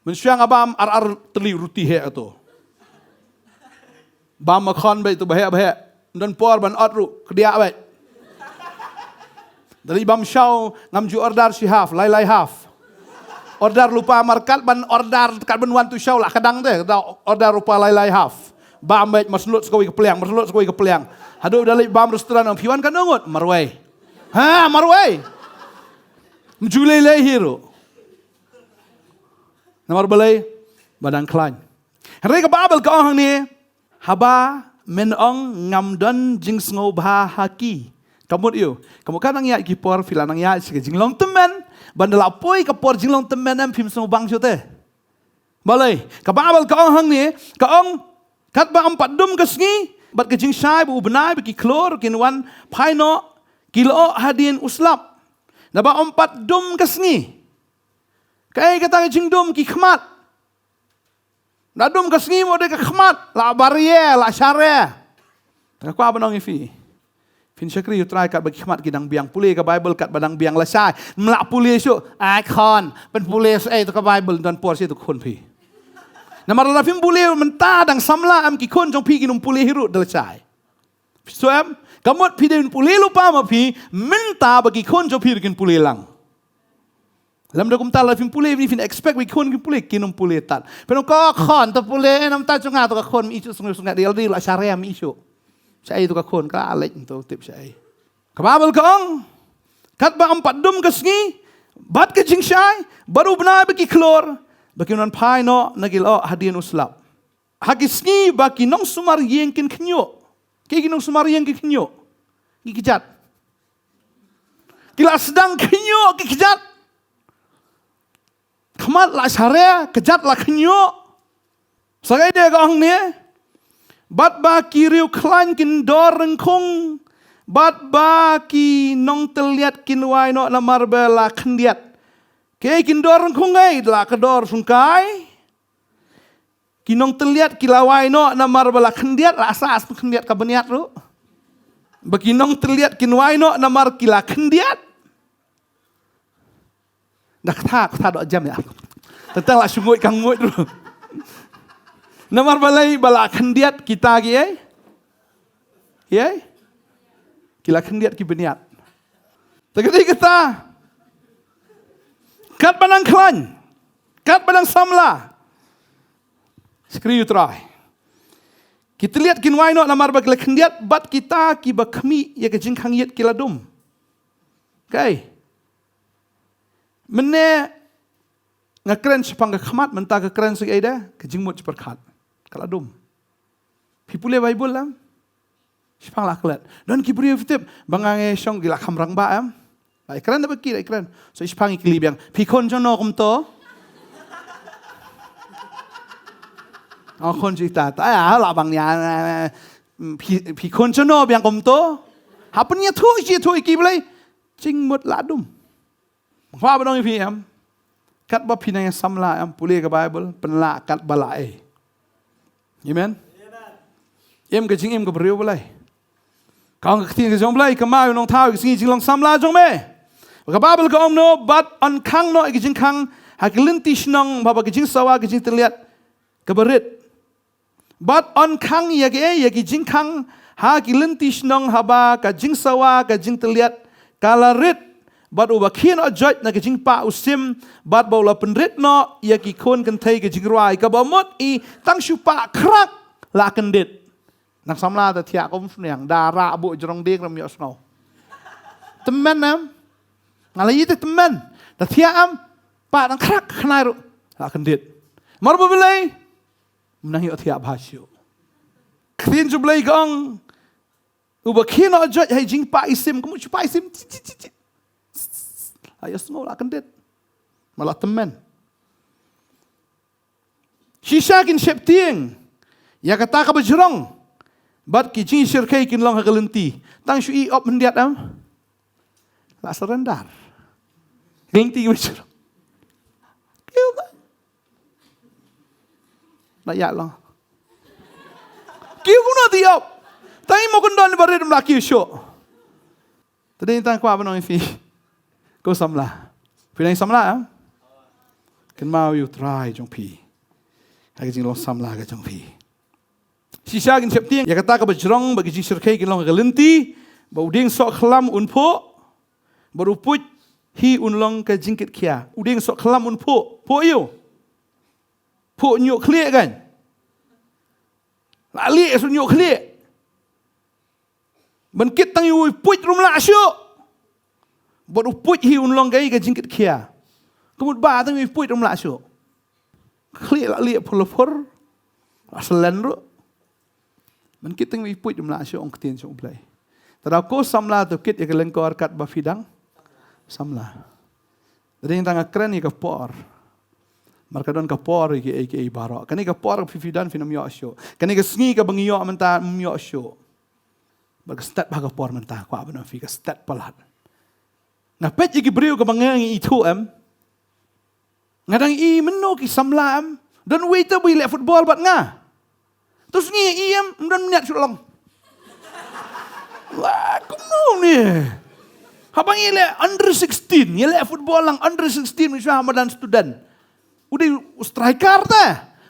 Mynshuwa nga bam ar ar tylli ruti heh to. Bam ma khon beit tu bahek bahek. Don por ban ot ruh, kdiah beit. Da leit bam shaw, ngam ju order shi half, lai lai half. Order lypa mar kat ban order, kat ban wan tu shaw la ka dang te, da order lypa lai lai half. Bam beit, mar slut sa kawei ka pliang, mar slut sa kawei ka pliang. Haduh da leit bam restaurant, phi wan katno ngut, marwei. Ha, marwei. Mju lei lei hi ruh. Namar balei, ba dang khlaiñ. Hynrei ka Baibl ka ong hangne, haba men ong ngam don jingsngewbha ha ki. Ka mut ïoh, ka mut ka nang ïaid ki por phi la nang ïaid sha ka jinglong tymmen, ban da la poi ka por jinglong tymmen em phim sngewbang shuh te. Balei, ka Baibl ka ong hangne, ka ong katba ym pat dum ka sngi, bad ka jingshai ba u bnai ba ki khlur kin wan phai noh, ki la ong hadien u slap. Naba ym pat dum ka sngi. Kaei kata ka jingdum, ki khmat. La dum ka sngi mo de ka khmat, la barie, la share. Te ka kwah ban ong ïa phi. Phin shakri ïa u Trai katba ki khmat ki dang biang, pule ka Baibl katba dang biang lashai. Ym lah pule shuh, ai khon, pynpule shuh ei to ka Baibl, don por shuh to khun phi. Namar lada phim pule mynta dang samla em, ki khun jong phi kin ym pule hi ruh da lashai. Phi sngewthuh em? Ka mut phi dei ban pule lypa ma phi mynta ba ki khun jong phi ruh kin pule lang. Lymda kumta lada phim pule, phin expect ba ki khun kin pule, kin ym pule tad. Phin ong ko khon to pule, eh, namar to jong nga to ka khun, ym i shuh, sngewsynei, dei la share, ym i shuh. Shaei to ka khun, ka leit to tip shaei. Ka Baibl ka ong, katba ym pat dum ka sngi, bad ka jingshai, bad u bnai ba ki khlur, ba kin wan phai noh na ki la ong hadien u slap. Ha ki sngi ba ki nongsumar ïing kin khñiuh. Ki, ki nongsumar ïing kin khñiuh. Ki kjat. Ki la sdang khñiuh, ki kjat. Khmat la share, kjat la khñiuh. Sa kaei de ka ong ne? Bad ba ki riewkhlaiñ kin dor ryngkhung. Bad ba ki nongtylliat kin wai noh namar ba la khyndiat. Ki kin dor ryngkhung ei, la ka dor sngewkai. Ki nongtylliat ki la wai noh namar ba la khyndiat, la sah khyndiat ka bniat ruh. Ba ki nongtylliat kin wai noh namar ki la khyndiat. Da kata, kata doh jam ïa. Tang tang la shu nguid ka nguid ruh. Namar balei ba la khyndiat kita ki ei? Ei? Ki la khyndiat ki bniat. Te ka dei kata. Katba nang khlaiñ. Katba nang samla. Shakri ïa u Trai. Ki tylliat kin wai noh namar ba ki la khyndiat, bad kita kiba khmih ïa ka jingkhang ïit ki la dum. Okay. Mynne nga kren shaphang ka khmat, mynta ka kren sa kaei de, ka jingmut jingpyrkhat. Ka la dum. Phi pule Baibl em? Shaphang la klet. Don ki briew phi tip, ba nga ngi shong ki la kham rangbah em? La kren da ba ki la kren. So shaphang ki kylli biang, phi khun jong no kumto? Oh, khun jong ita. Ta ïa la bang ïa, phi, phi khun jong no biang kumto? Ha pynïathuh, ïathuh ïa ki Blei. Jingmut la dum. Kwah ban ong ïa phi em, katba phi nang ïa samla em, pule ka Baibl, pynlah katba lah ei. Amen. Im ka jingim ka briew Blei. Ka ong ka ktien ka jong Blei, kynmaw ïa u nongthaw ïa ka sngi jinglong samla jong me. Ka Baibl ka ong no, bad yn khang noh ïa ka jingkhang ha ki lynti shnong, ba, ba ka jingsawa, ka jingtylliat kaba rit. Bad yn khang ïa ki, ïa ki jingkhang ha ki lynti shnong, haba ka jingsawa, ka jingtylliat ka la rit. Bad uba khie noh joit na ka jingpah u sim, bad ba u la pynrit noh ïa ki khun kynthei ka jingrwai, kaba mut i tang shu pah khrak la kyndit. Nang samla ta thiah kum sniang, da rah buh jrong dieng, ym ïohsngew. Tymmen em? Nga la ïohi te tymmen. Ta thiah em? Pah tang khrak khnai ruh la kyndit. Namar ba balei? Ym nang ïohthiah bha shuh. Ktien jong U Blei ka ong, uba khie noh joit ha i jingpah i sim, ka mut shu pah i sim, chit, chit, chit, chit. La ïohsngew, la kyndit. Namar la tymmen. Shisha kin sheptieng ïa kata kaba jrong, bad ki jingshyrkhei kin long ha ka lynti. Tang shu ïoh khyndiat em? La surrender. Ka lynti kaba jrong. Kiew ba. Na ïa long. Kiew kumno te ïoh. Tang i mo kyndon ba rit ym lah kiew shuh. Te dei tang kwah ban ong ïa phi. Ko samla. Phi dang samla em? Kynmaw ïa U Trai jong phi ha ka jinglong samla ka jong phi. Shisha ngin sheptieng ïa kata kaba jrong bad ki jingshyrkhei kin long ka lynti, ba u dieng sohkhlam un phuh, bad u puit hi un long ka jingkitkhia. U dieng sohkhlam un phuh, phuh ïa u. Phuh ñiuh khlieh kan. La lieh shu ñiuh khlieh. Ban kit tang ïa u puit ruh ym lah shuh. Bad u puit hi un long kaei, ka jingkitkhia. Ka mut ba tang ïa u puit ruh ym lah shuh. Khlieh la lieh phur la phur. La selen ruh. Ban kit tang ïa u puit ruh ym lah shuh, ong ktien jong U Blei. Te da ko samla to kit ïa ka lyngkor katba phi dang samla. Te dei tang nga kren ïa ka por. Namar ka don ka por ïa kiei kiei baroh. Kane ka por phi, phi don phin ym ïoh shuh. Kane ka sngi kaba ngi ïoh mynta ym ïoh shuh. Bad ka stet bha ka por mynta, kwah ban ong ïa phi, ka stet palat. Nga peit ïa ki briew kaba nga ngi ithuh em. Nga dang i mynno ki samla em. Don uwei te ba i leh football bad nga. To sngi i em, ym don bynta shuh long. Wah, kumno ne. Haba ngi leh under sixteen, ngi leh football lang under sixteen, mynshuwa ha madan student. U dei u striker te.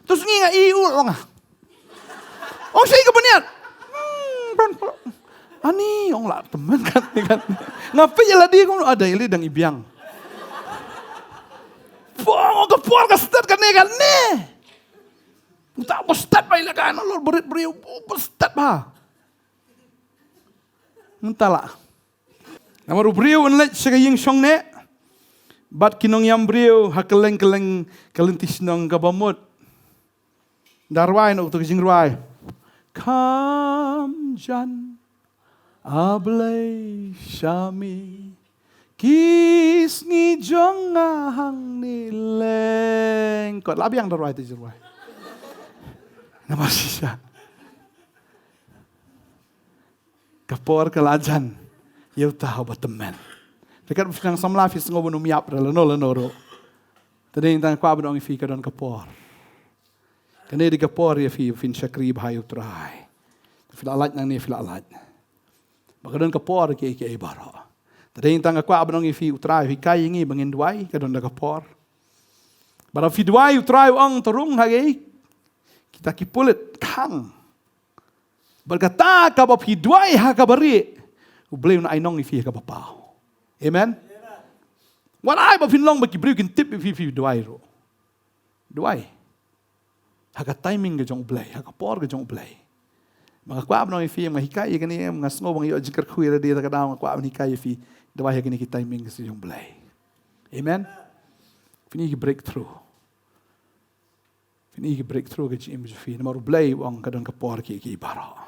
To sngi nga i u long ah. Ong shi ka bniat. Hmm, ban, ani ong lah tymmen kan ni kan. Nga peit ïa lade kong ada ïa lade dang i biang. Pong ka por ka stet kane kane. Uta ba stet ba ïa la kan lor berit briew ba stet ba. Mynta la. Namar u briew un leit sha ka ïing shong ne. Bad ki nongïam briew ha kylleng kylleng ka lynti shnong kaba mut. Da rwai noh to ka jingrwai. Kham jan A Blei sha me. Ki sngi jong nga hangne leng. Kot la biang da rwai to jingrwai. Namar shisha. Ka por ka la jan. Ïa uta uba tymmen. Te kat phi nang samla phi sngew ban ym ïap da lano lano ruh. Te dei tang kwah ban ong ïa phi ka don ka por. Kane dei ka por ïa phi phin shakri bha ïa u Trai. Phi la lait nangne phi la lait. Ba ka don ka por kiei kiei baroh. Te dei tang kwah ban ong ïa phi u Trai phi kai ïa ngi ba ngin duwai ka don da ka por. Ba da phi duwai u Trai u ong to rung ha ngi. Kita ki pulit khang. Bad kata kaba phi duwai ha kaba rieh, U Blei un ai nong ïa phi ha kaba paw. Amen. Wat ai ba phin long ba ki briew kin tip ïa phi phi duwai ruh. Duwai. Ha ka timing ka jong U Blei, ha ka por ka jong U Blei. Ma nga kwah ban ong ïa phi, ma hikai ïa kane, ma nga sngew ba nga ïoh jingkyrkhu ïa lade da ka daw, nga kwah ban hikai ïa phi, duwai ha kine ki timing ka jong U Blei. Amen. Phin ïoh ki breakthrough. Phin ïoh ki breakthrough ka jingim jong phi. Namar U Blei u ong ka don ka por kiei kiei baroh.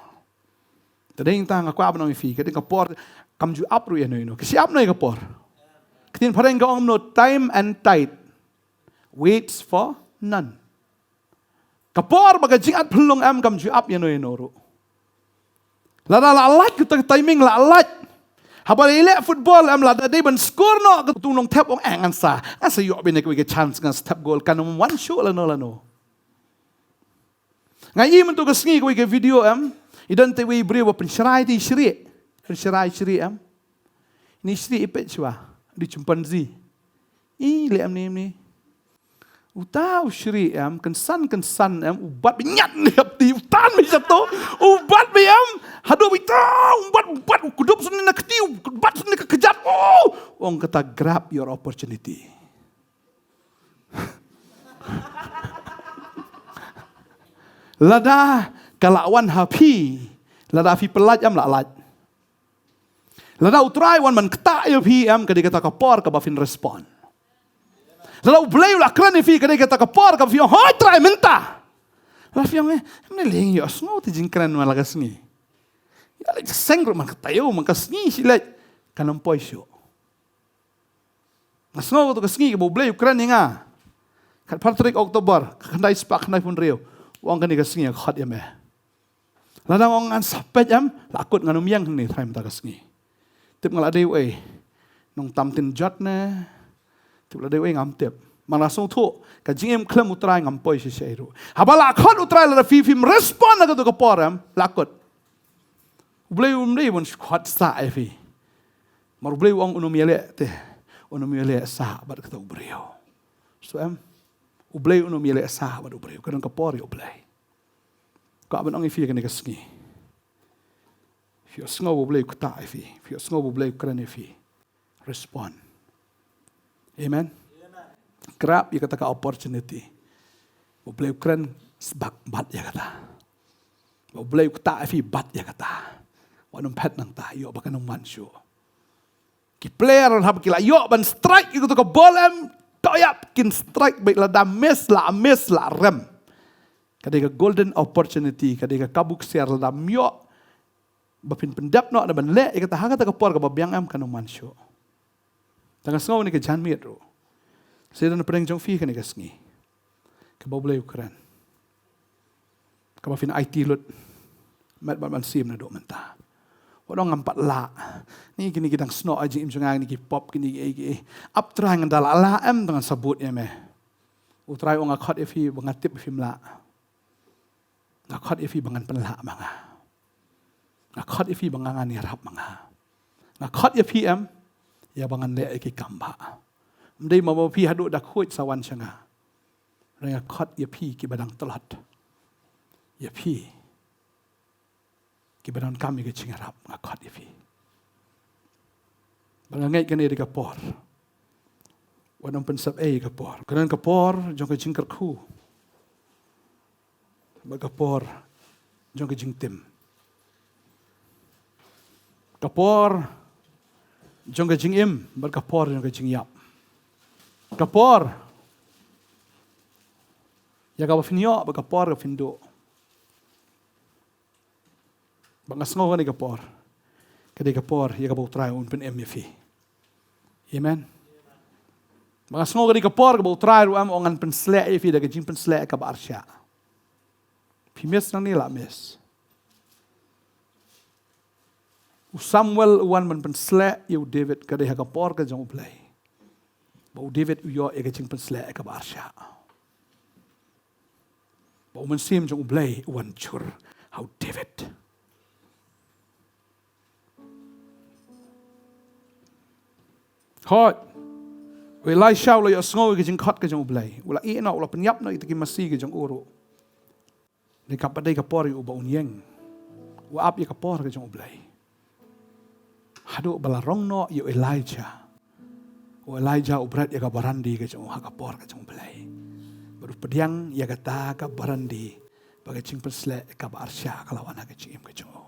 Te dei tang nga kwah ban ong ïa phi, ka don ka por kam ju ap ruh ïano ïano. Ka shi ap noh ïa ka por. Ka ktien phareng ka ong no time and tide waits for none. Ka por bad ka jingat pynlong em kam ju ap ïano ïano ruh. Lada la lait kata ka timing la lait. Haba i leh football em lada dei ban score noh ka tu nongthep ong eh ngan sa. Ngan sa ïoh bynta kawei ka chance ngan sa thep goal kan ym wan shuh lano lano. Nga i mynta ka sngi kawei ka video em. I don te wei briew ba pynshrai te i shrieh. Pynshrai shrieh em. Ni shrieh i peit shuwa. Di chimpanzee. I leh em ni em ni. Uta u shrieh em, kynsan kynsan em, u bat bniat ne hap ti, u tan mi shato, u bat bi em, haduh bi ta, u bat, u bat, u kudup suni na kti, u bat suni ka kjat, oh, ong kata grab your opportunity. Lada ka la wan ha phi, lada phi pyllait em la lait. Lada u Trai wan man kata ïa phi em ka dei kata ka por kaba phin respond. Lada u Blei u la kren ïa phi ka dei kata ka por kaba phi ong hoi Trai mynta. La phi ong eh, em ne leng ïoh sngew te jingkren man la ka sngi. Ïa leit seng ruh man kata ïoh man ka sngi shi leit kan ym poi shuh. Nga sngew kata ka sngi kaba u Blei u kren ïa nga. Khatphra tarik October, ka khyndai spah khyndai phew hynriew. U ong kane ka sngi ka khot ïa me. Lada nga ong ngan sa peit em, la kut ngan ym ïeng hangne tharai mynta ka sngi. Tip nga la dei uei, nongtam tin jot ne, tip la dei uei ngam tip. Ma nga sngewthuh, ka jingim khlem u Trai ngam poi shisha ruh. Haba la khot u Trai lada phi phim respond na kato ka por em, la kut. U Blei um dei ban khot sah ïa phi. Mar u Blei u ong un ym ïaleh te, un ym ïaleh sah bad kato u briew. So em, u Blei un ym ïaleh sah bad u briew, ka don ka por ïa u Blei. Kwah ban ong ïa phi kane ka sngi, phi ïohsngew ba U Blei u ktah ïa phi, phi ïohsngew ba U Blei u kren ïa phi, respond. Amen. Grab ïa kata ka opportunity. U Blei u kren, sbak bat ïa kata. U Blei u ktah ïa phi, bat ïa kata. Wat nym phet nangta, ïoh ba kan ym wan shuh. Ki player haba ki la ïoh ban strike ïa kata ka ball em, to ïap kin strike beit, lada miss la miss, la rem. Ka dei ka golden opportunity, ka dei ka kabu ksiar, lada ym ïoh ba phin pyndep noh, lada ban leh ïa kata ha kata ka por kaba biang em, kan ym wan shuh. Tang nga sngew kane ka janmiet ruh, sa don pyrshang jong phi kane ka sngi, kaba U Blei u kren, kaba phin aiti lut, met bad mynsiem naduh mynta. Wat ong ngam pat lah. Ni kine ki dang snoh ha jingim jong nga, kine ki pop, kine ki, ki, ap Trai, ngan da lah lah em, tang ngan sa bud ïa me. U Trai u ong, nga khot ïa phi ba nga tip ba phim lah. Nga khot ïa phi ba ngan pynlah ma nga. Nga khot ïa phi ba ngan ïarap ma nga. Nga khot ïa phi em, ïa ba ngan leh ïa ki kam ba, ym dei ma ba phi haduh da khuid sa wan sha nga. Hynrei nga khot ïa phi kiba dang tlot, ïa phi kiba donkam ïa ka jingïarap, nga khot ïa phi. Ba nga ngeit kane ka dei ka por, wat nym pynsep ei ka por. Kane ka por jong ka jingkyrkhu, bad ka por jong ka jingtim. Ka por jong ka jingim, bad ka por jong ka jingïap. Ka por ïa kaba phin ïoh, bad ka por kaba phin duh. Ba nga sngew kane ka por, ka dei ka por ïa kaba U Trai un pynim ïa phi. Amen. Ba nga sngew ka dei ka por kaba U Trai ruh em u ong, ngan pynsleh ïa phi da ka jingpynsleh kaba arshah. Phi miss nangne, la miss. U Samuel u wan ban pynsleh ïa u David, ka dei ha ka por ka jong U Blei ba u David u ïoh ïa ka jingpynsleh kaba arshah. Ba u Mynsiem jong U Blei u wan jur ha u David. Hooid, u Elisha u la ïohsngew ïa ka jingkhot ka jong U Blei, u la ïeh noh, u la pynïap noh ïa kita ki masi ka jong u ruh. Dei ka, dei ka por ïa u ba un ïeng, u ap ïa ka por ka jong U Blei. Haduh ba la rong noh ïa u Elijah. U Elijah u bret ïa ka barandi ka jong u ha ka por ka jong U Blei, bad u pdiang ïa kata ka barandi, ba ka jingpynsleh kaba arshah ka la wan ha ka jingim ka jong u.